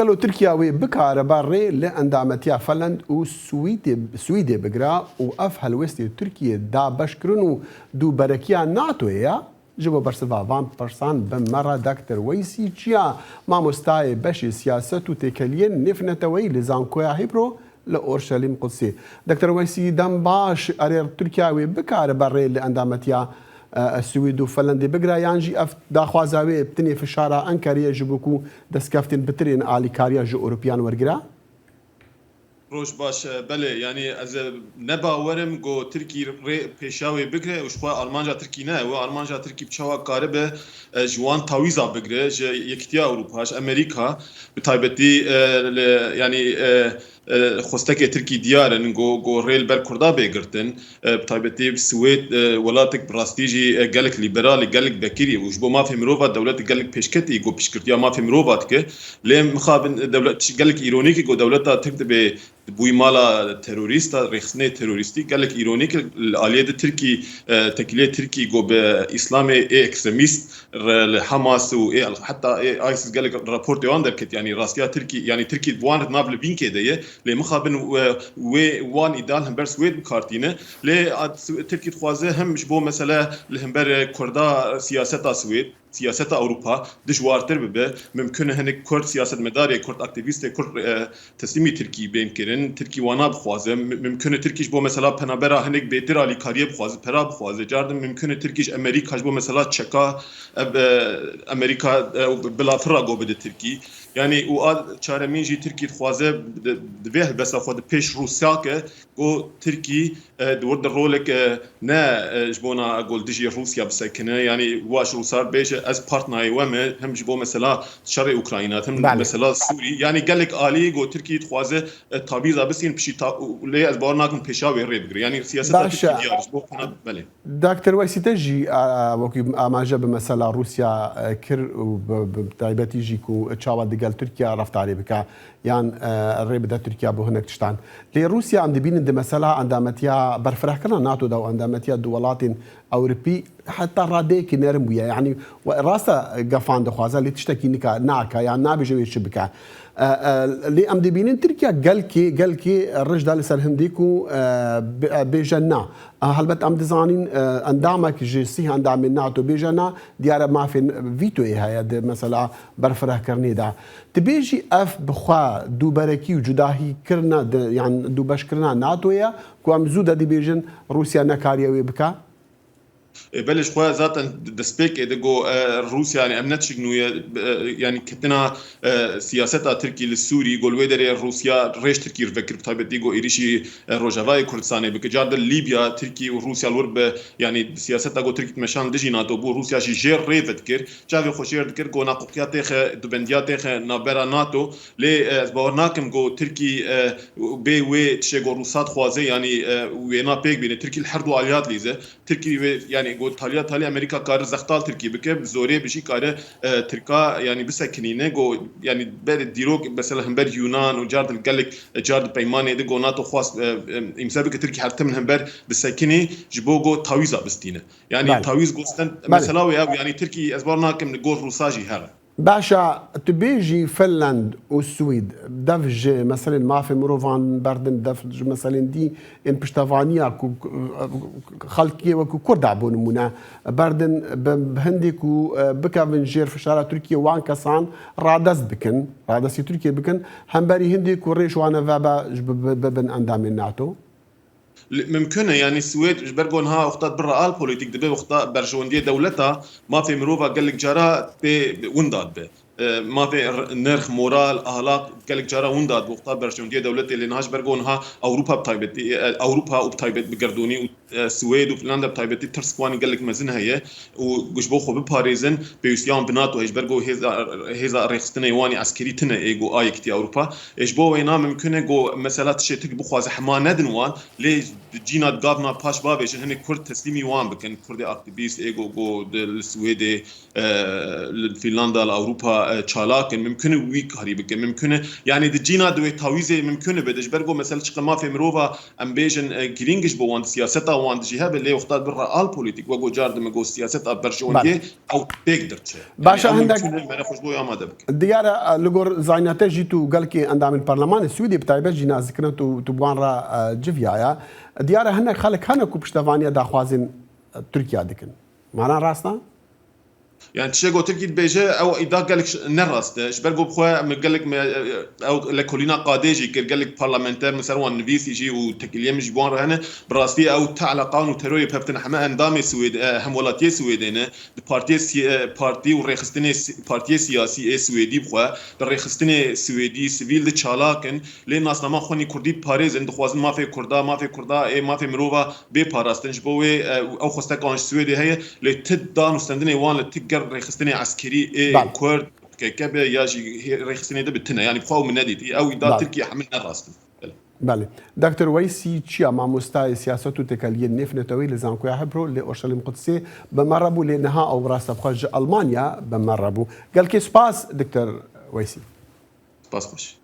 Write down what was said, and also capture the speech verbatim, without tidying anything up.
Gelo Tirkiya wê bikaribe rê li endametiya Finland û Swîdê, Swîdê bigire û ev helwestê Tirkiyê dabeşkirin û dûberekiya NATOyê ye? Ji bo bersiva van pirsan bi me re Doktor Weysî Çiya, mamostayê beşê siyaset û têkeliyên nêvneteweyî li Zankoya Hîbro li Orşelîm Qudsê. Doktor Weysî, dem baş, erê Tirkiya wê bikaribe rê li endametiya, e, Swîd û Finlandê bigire, yan jî ev daxwaza wê bi tinê fişara Enkerê ye ji bo ku destkeftên bitirên alîkariya ji Ewropiyan wergire? Roj baş, e, belê, yanî ez, e, ne bawerim ku Tirkî rê pêşiya wê bigire û ji xwe armanca Tirkî ne, wê armanca Tirkî bi çawa karibe, e, ji wan tawîza bigire, ji Yekîtiya Ewropa, ji Amerîka, bi taybetî, e, li, yanî, e, e, xwestekê Tirkî diyar in, ku, ku rê li ber Kurda bê girtin, e, bi taybetî bi Swêd, e, welatek bi rastî jî, e, gelek lîberal e, gelek bekirî û ji bo mafê mirova dewletek gelek pêşketî, ku piştgirtiya mafê mirova dike. Lê mixabin dewlet, gelek îronîk e, ku dewleta Tirk dibê bûyî mala terorîst a, rêxistinê terorîstî, gelek îronîk e, li aliyê di Tirkî, e, tekiliyê Tirkî, ku bi Îslamê ê ekstremîst re, li Hamas û ê, heta ê ISIS gelek raportê wan derket, yanî rastiya Tirkî, yanî Tirkî bi wan re nav li bînkê de ye, lê mixabin, e, wê wan îdia li hember Swêd bi kar tîne. Lê a, Sw-, Tirkî dixwaze hem ji bo mesele li hember, e, Kurda siyaseta Swêd, siyaseta Ewropa dijwartir bibe. Mimkun e hinek Kurd siyasetmedarê, Kurd aktîvîstê, Kurd, e, teslîmî Tirkî bên kirin. Tirkî wana bixwaze. Mim-, mimkun e Tirkî ji bo mesela penabera hinek bêtir alîkariyê bixwaze, pera bixwaze. Cardin mimkun e Tirkî ji Amerîka ji bo mesela çeka, ev, e, Amerîka, e, bila fira go bide Tirkî. Yanî û a çaremîn jî Tirkî dixwaze di, di vê helbesta xwe di pêş Rûsya ke, ku Tirkî, e, di wir de rolek, e, ne, e, ji bona gol dijî Rûsya bisekine. Yanî wa ji Rûsar bêje, ez partnayê we me, hem ji bo mesela şerê Ukrayna, hem Belê. mesela Sûrî. Yanî gelek alî ku Tirkî dixwaze, e, tavîza bisîn pişî ta-, û lê ez bawer nakim pêşa wê rê bigire. Yanî siyaseta Baş e. Tirkî diyar ji bo pena-, belê. Doktor Weysî, te jî, e, wekî amaje bi mesela Rûsya, e, kir û bi, bi taybetî jî ku çawa digel Tirkiya reftarê bike. Yan, e, rê bide Tirkiya bo hinek tiştan. Lê Rûsya em dibînin di mesela endametiya berfirehkirina NATO de û endametiya du welatên Ewropî heta radeyekî nerm bûye. Yanî we rasta gefan dixwaze, lê tiştekî nika nake, yan nabêje wê çi bike. E, e, lê em dibînin Tirkiya gelkê, gelkê rij da li ser hindê ku, e, bi-, e, bêje na. E, helbet em dizanin, e, endamek ji sîh endamên NATO bêje na, diyare mafên vîtoyê heye di mesela berfirehkirinê de. Dibêjî ev bi xwe dûberekî û cudahîkirina di, yan dûbeşkirina NATO ye ku em zû de dibêjin Rûsya nekariye wê bike? E, belê ji xwe zaten destpêkê de got, e, Rûsya, yani em ne tişik nû ye, e, yani ketina, e, siyaseta Tirkî li Sûrî, got li wê derê Rûsya rêj Tirkî rivekir, bi taybetî got êrîşî, e, Rojavayê Kurdistanê bike. Car de Lîbya, Tirkî û Rûsya li wir bi, yani siyaseta got Tirkî dimeşan dijî NATO bû, Rûsya jî jêr rê vedikir. Çavê xwe jêr dikir, got naqoqiya têxe, dubendiya têxe navbera NATO. Lê, e, ez bawer nakim got Tirkî, e, bê wê tişê got Rûsa dixwaze, yani, e, wêna pêk bîne. Tirkî li her du aliyat lîze. Tirkî wê, yani, got taliya talî Amerîka kare zextal Tirkî bike, bi zorê bi jî kare, e, Tirka, yani, bisekinîne. Got, yani, berê dîrok, mesela, hember Yunan û car din gelek, e, car di peymanê de got NATO xwast, e, e, îmze bike Tirkî her tim li hember bisekinî, ji bo got tawîza bistîne. Yani, Belê. Tawîz gosten, Belê. Mesela wê ev, yani, Tirkî ez bar nakim li gor Rûsa jî here. Baş e, tu bêjî Finland û Swîd dev ji meselên mafê mirovan berdin, dev ji meselên dî ên piştevaniya ku, ku, xelkê wekî Kurda bo nimûne berdin, bi, bi hindê ku, e, bikevin jêr fişara Tirkiye wan kesan radest bikin, radestî Tirkiye bikin, hemberî hindê ku rêş wane vebe ji bi, bi, bibin endamên NATO? Li-, mimkun e, yanî Swêd ji ber ku niha wexta bi realpolitik dibe, wexta berjewendiyê dewleta, mafê mirova gelek cara tê winda dibe. E, mafê r-, nirx, moral, ahlak gelek cara winda dibe, wexta berjewendiyê dewletê, lê niha ji ber ku niha Ewropa bi taybetî, e, Ewropa û bi taybet bi gerdûnî û, e, Swêd û Finlanda bi taybetî tirs wanî gelek mezin heye. Û ji bo xwe biparêzin, pêwîstiya wan bi NATO heye, ji ber ku hêza, hêza rêxistinê wan ê eskerî tune ê ku a Yekîtiya Ewropa. Ê, ji bo wêna mimkun e ku mesela tiştê Tirk bixwaze hema nedin wan, lê di cîna di gavna paş bavêjin, hinek Kurd teslîmî wan bikin, Kurdê aktîvîst ê ku, ku di, li Swêdê, e, li Fînlanda, li Ewropa, e, çalak in, mimkun e wî karî bike, mimkun e, yani di cîna di wê tawîzê mimkun e bide. Ji ber ku mesela çiqe mafê mirova em bêjin, e, girîng ji bo wan, siyaseta wan dijî hebe, lê wexta bi realpolitik, wek ku car dime got siyaseta berjewendiyê, ew têk dirçe. Baş e, yani, ew hindek mimkun e, mere xwe ji bo amade bike. Diyar e, li gor zanînate jî tu gelkî endamên Parlemanê Swêdê, bi taybet jî nazikirin tu, tu bi wan re, e, civiyaya. Diyar e, hinek xelk hene ku piştevaniya daxwazên, e, Tirkiye dikin. Mana rast e? Yani tiştê ku Tirkî dibêje, ew îda gelek ş-, ne rast e. Ji ber ku bi xwe me gelek me, ew lekolîna qadê jî kir, gelek parlamenter min ser wan nivîsî jî û tekiliyê min jî bi wan re hene. Bi rastî ew te eleqan û teroyê pevtin heme endamê Swêd-, e, hemwelatiyê Swêdê ne. Di partiyê si-, e, partî û rêxistinê si-, partiyê siyasî ê Swêdî bi xwe, di rêxistinê Swêdî sivîl di çalak in. Lê nasnama xwe nî kurdî diparêzin, dixwazin mafê kurda, mafê kurda ê mafê mirova bê parastin. Ji bo wê, e, ew xwesteka wan ji Swêdê heye, lê ti dan û stendinê wan li ti ger rêxistinê eskerî ê Bal. Kurd, P K K be ya jî hê-, rêxistinê de bi tine. Yani bi xwe ew min nedîtî. Ew îda Bal. Tirkiye hemin ne rast in. Belê. Belê. Doktor Weysî Çiya, mamostayê siyaset û têkeliyên nêvneteweyî li Zankoya Hebro li Orşelîm Qudsê bi me re bû, lê niha ew rastevxwe ji Almanya bi me re bû. Gelkê spas, Doktor Weysî. Spas xweş.